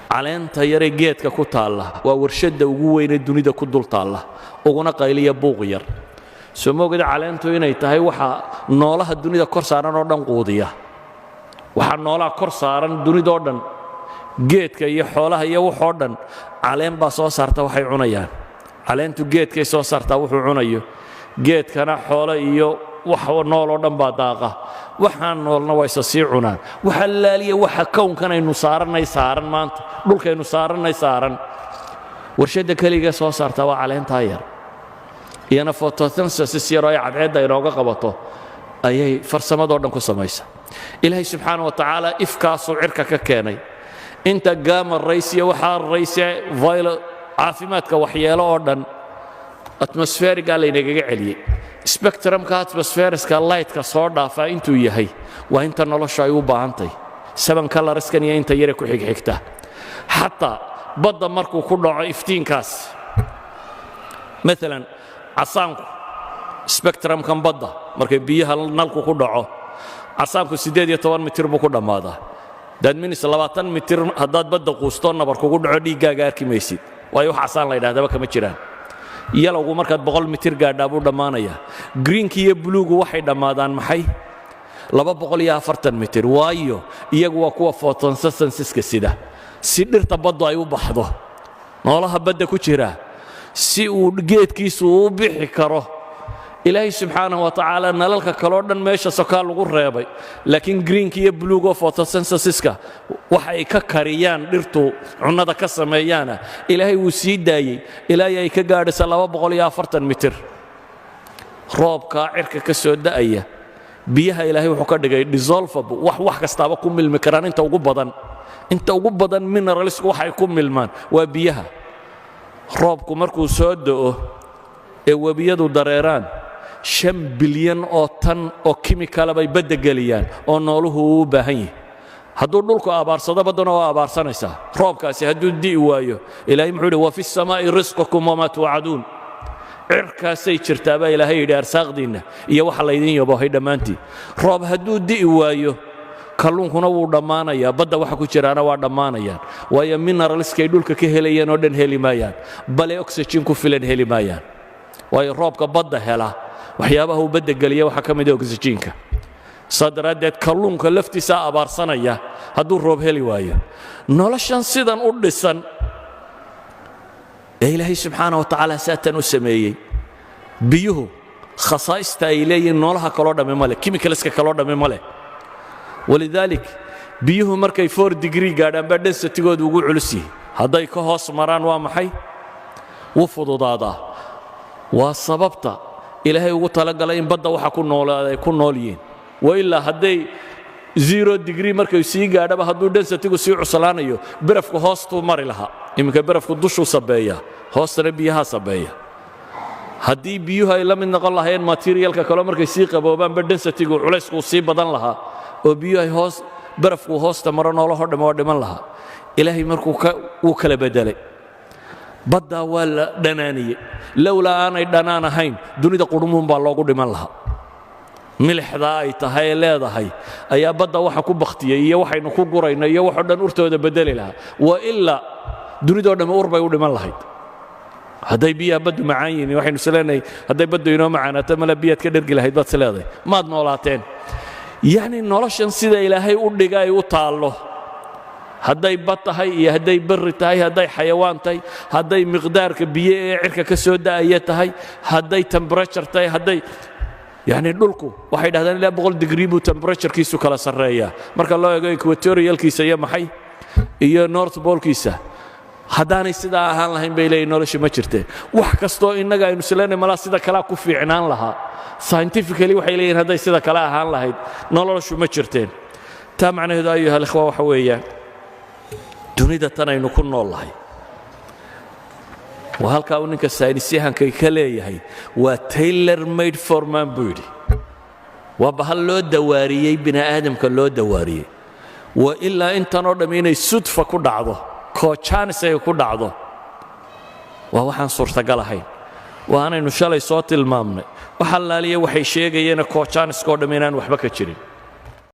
Caleenta yaree geedka ku taalla waa warshadda ugu weynee dunida ku dul taalla, uguna qayliya buuq yar. Soo moogada caleentu inay tahay waxa noolaha dunida kor saaran oo dhan quudiya? Waxaa noolaha kor saaran dunidoo dhan, geedka iyo xoolaha iyo waxoo dhan, caleen baa soo saarta waxay cunayaan. Caleentu geedkay soo saartaa wuxuu cunayo, geedkana xoolo iyo wax nooloo dhan baa daaqa, waxaan noolna waa isa sii cunaan. Waxa laaliya waxa kownkan aynu saarannay saaran maanta, dhulkaynu saarannay saaran, warshadda keliga soo saartaa waa caleentaa yar. Iyana photosynthesis yaroo ay cadceedda inooga qabato ayay farsamadoo dhan ku samaysa. Ilaahay subxaana wa tacaala ifkaasuu cirka ka keenay. Inta gamma rays iyo waxaa rays violet caafimaadka waxyeelo oo dhan atmospherigaa laynagaga celiyey. Spectrumka atmospheriska lightka soo dhaafaa intuu yahay waa inta noloshu ay u baahantahy, seven colorskan iyo inta yare ku xigxigta. Xataa badda markuu ku dhaco iftiinkaas, maalan casaanku, spectrumkan badda markay biyaha nalku ku dhaco, casaanku 18 mitir buu ku dhammaadaa. That means 20 mitir haddaad badda quustoo nabar kugu dhaco, dhiiggaaga arki maysid, waayo wax casaan la yidhahdaba kama jiraan. Yellowgu markaad 100 mitir gaadhaa buu dhammaanayaa. Greenki iyo bluegu waxay dhammaadaan maxay? 240 mitir. Waayo, iyagu waa kuwa photosynthesiska sida, si dhirta baddu ay u baxdo, noolaha badda ku jira si uu geedkiisu u bixi karo. Ilaahay subxaanahu wa tacaala nalalka kaloo dhan meesha sokaa lagu reebay, laakiin greenka iyo bluego photosynthesiska waxa ay ka kariyaan dhirtu cunnada ka sameeyaana, Ilaahay wuu sii daayey ilaa ay ka gaadhaysa 240 mitir. Roobkaa cirka ka soo da'aya, biyaha Ilaahay wuxuu ka dhigay dissolvable, wax kastaaba ku milmi karaan. Inta ugu badan mineralsku waxay ku milmaan waa biyaha. Roobku markuu soo da'o ee webiyadu dareeraan, 5 bilyan oo tan oo kimikala bay badda geliyaan oo nooluhu uu u baahan yahay. Hadduu dhulku abaarsado, baddana waa abaarsanaysaa. Roobkaasi hadduu di'i waayo, Ilaahay muxuu yidhi? وفي السماء رزقكم وما توعدون. Cirkaasay jirtaa baa Ilaahay yidhi arsaaqdiinna iyo waxa laydin yabohay dhammaantii. Roob hadduu di'i waayo, kalluunkuna wuu dhammaanayaa, badda waxa ku jiraana waa dhammaanayaan, waayo mineralskay dhulka ka helayeen oo dhan heli maayaan, bale oxygen ku filan heli maayaan. Waayo, roobka badda hela waxyaabaha uu badda geliya waxaa ka mid a oxygenka. Saa daraaddeed kalluunka laftiisaa abaarsanaya hadduu roob heli waayo. Noloshan sidan u dhisan ee Ilaahay subxaana wa tacaala saatan u sameeyey, biyuhu khasaa'ista ay leeyihiin noolaha kaloo dhamme ma leh, chemicalska kaloo dhamme ma leh. ولذلك biyuhu markay 4 degree gaadhaan baa densitygoodu ugu culus yihi. Hadday ka hoos maraan, waa maxay? Wuu fududaadaa. Waa sababta Ilaahay ugu talagalay in badda waxa ku noolaada ay ku nool yihiin. Wailaa hadday 0 degree markay sii gaadhaba, hadduu densitygu sii cuslaanayo, berafku hoostuu mari lahaa. Iminka berafku dushuu sabbeeya, hoostana biyahaa sabbeeya. Haddii biyuhu ay la mid noqon lahaayeen materialka kaleo, markay sii qaboobaanba densitygu culayskuu sii badan lahaa oo biyuhu ay hoos, barafkuu hoosta maro, noolahoo dhamme waa dhiman lahaa. Ilaahay markuu wuu kala beddelay, baddaa waa la dhanaaniyey. Lowlaa aanay dhanaan ahayn, dunida qurmuun baa loogu dhiman lahaa. Milixdaa ay tahay ee leedahay ayaa badda waxa ku bakhtiyey iyo waxaynu ku gurayno iyo waxoo dhan urtooda beddeli lahaa. Wa ilaa dunidoo dhamme ur bay u dhiman lahayd. Hadday biyaha baddu macaan yihiin, waxaynu is leenahay hadday baddu inoo macaanaato, mala biyaad ka dhergi lahayd baad is leedahay, maad noolaateen. Yacni noloshan sida Ilaahay u dhiga ay u taallo, hadday bad tahay iyo hadday berri tahay, hadday xayawaan tahay, hadday miqdaarka biyo ee cirka ka soo da'aya tahay, hadday temperature tahay, hadday yacni dhulku, waxay dhahdaan ilaa 100 degree buu temperaturekiisu kala sarreeyaa marka loo eego equatorialkiisa iyo maxay iyo north polekiisa. Haddaanay sidaa ahaan lahayn, bay leeyihin, nolosha ma jirteen. Wax kastoo innaga aynu isleennay malaa sida kalea ku fiicnaan lahaa, scientifically waxay leeyihin hadday sida kale ahaan lahayd noloshu ma jirteen. Taa macnaheedu, أيها الإخوة, waxa weeyaan dunida tan aynu ku nool lahay waa halkaa uu ninka saynisyahankay ka leeyahay waa tailor made for man buu yidhi. Waa bahal loo dawaariyey bini aadamka loo dawaariyey. Wa ilaa intanoo dhamm inay sudfa ku dhacdo, koojanis ay ku dhacdo, waa waxaan suurtagal ahayn. Waanaynu shalay soo tilmaamnay wax allaaliya waxay sheegayeena koojaaniskoo dhamm inaan waxba ka jirin.